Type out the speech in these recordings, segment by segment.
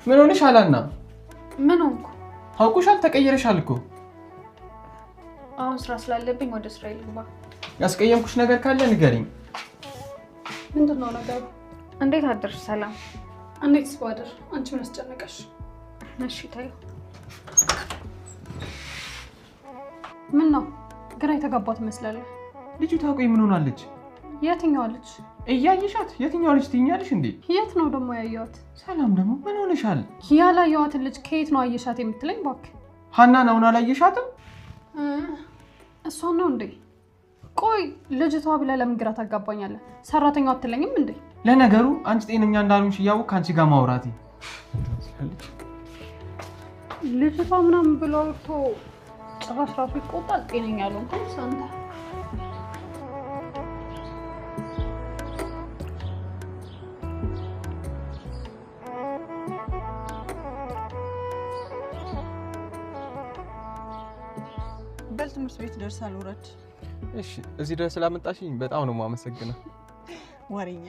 ምን ሆነሻል ሀና? ምን ሆንኩ? ታውቁሻል፣ ተቀይረሻል እኮ። አሁን ስራ ስላለብኝ ወደ ስራ ልግባ። ያስቀየምኩሽ ነገር ካለ ንገሪኝ። ምንድን ነው ነገሩ? እንዴት አደርሽ ሰላም? እንዴት ስባደር? አንቺ ምን አስጨነቀሽ? እሺ ታዩ። ምን ነው ግራ የተጋባ ትመስላለህ። ልጅቷ ቆይ ምን ሆናለች? የትኛዋ ልጅ? እያየሻት የትኛዋ ልጅ ትይኛለሽ እንዴ? የት ነው ደግሞ ያየኋት? ሰላም ደግሞ ምን ሆነሻል? ያላየኋትን ልጅ ከየት ነው አየሻት የምትለኝ? እባክህ ሀናን አሁን አላየሻትም? እሷን ነው እንዴ? ቆይ ልጅቷ ብለህ ለምን ግራ ታጋባኛለህ? ሰራተኛዋ አትለኝም እንዴ? ለነገሩ አንቺ ጤነኛ እንዳልሆንሽ እያወቅሁ ከአንቺ ጋር ማውራቴ ልጅቷ ምናምን ብሎ አውርቶ ጭራሽ ራሱ ይቆጣል። ጤነኛ አልሆንኩም አንተ። በል ትምህርት ቤት ደርሳል፣ ውረድ። እሺ፣ እዚህ ድረስ ስላመጣሽኝ በጣም ነው የማመሰግነው። ወሬኛ፣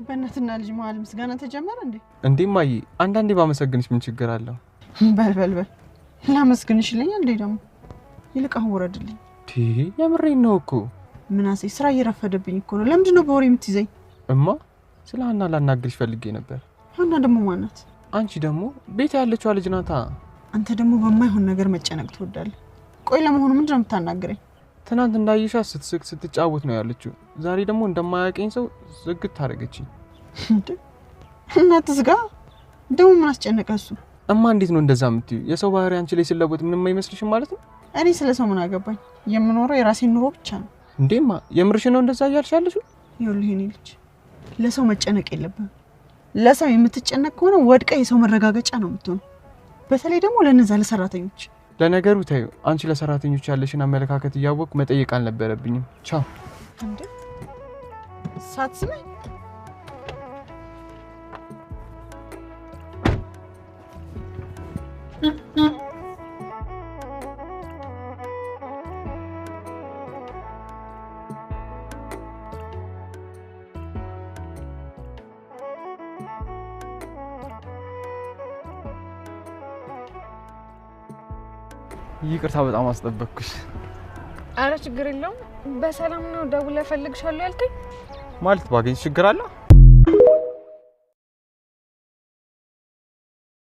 በእናትና ልጅ መሀል ምስጋና ተጀመረ እንዴ? እንዴ እማዬ፣ አንዳንዴ ባመሰግንሽ ምን ችግር አለው? በል በል በል፣ ላመስግንሽ ይለኛል እንዴ ደግሞ። ይልቅ አሁን ውረድልኝ። የምሬን ነው እኮ ምናሴ፣ ስራ እየረፈደብኝ እኮ ነው። ለምንድን ነው በወሬ የምትይዘኝ? እማ፣ ስለ ሀና ላናግርሽ ፈልጌ ነበር። ሀና ደግሞ ማናት? አንቺ ደግሞ ቤት ያለችዋ ልጅ ናታ። አንተ ደግሞ በማይሆን ነገር መጨነቅ ትወዳለህ። ቆይ ለመሆኑ ምንድን ነው የምታናግረኝ? ትናንት እንዳየሻት ስትስቅ ስትጫወት ነው ያለችው። ዛሬ ደግሞ እንደማያውቀኝ ሰው ዝግት ታደርገችኝ። እናት ዝጋ። ደግሞ ምን አስጨነቀ እሱ? እማ እንዴት ነው እንደዛ የምትዩ? የሰው ባህሪ አንቺ ላይ ስለወጥ ምንም አይመስልሽም ማለት ነው? እኔ ስለ ሰው ምን አገባኝ? የምኖረው የራሴን ኑሮ ብቻ ነው። እንዴማ የምርሽ ነው እንደዛ እያልሽ ያለሽው? ይኸውልህ የኔ ልጅ ለሰው መጨነቅ የለብህም። ለሰው የምትጨነቅ ከሆነ ወድቀ የሰው መረጋገጫ ነው የምትሆነው። በተለይ ደግሞ ለነዛ ለሰራተኞች። ለነገሩ ተይው፣ አንቺ ለሰራተኞች ያለሽን አመለካከት እያወቅሁ መጠየቅ አልነበረብኝም። ቻው። እንዴ ሳትስመኝ ይቅርታ በጣም አስጠበቅኩሽ። አረ ችግር የለውም። በሰላም ነው ደውለህ እፈልግሻለሁ ያልከኝ? ማለት ባገኝ ችግር አለ?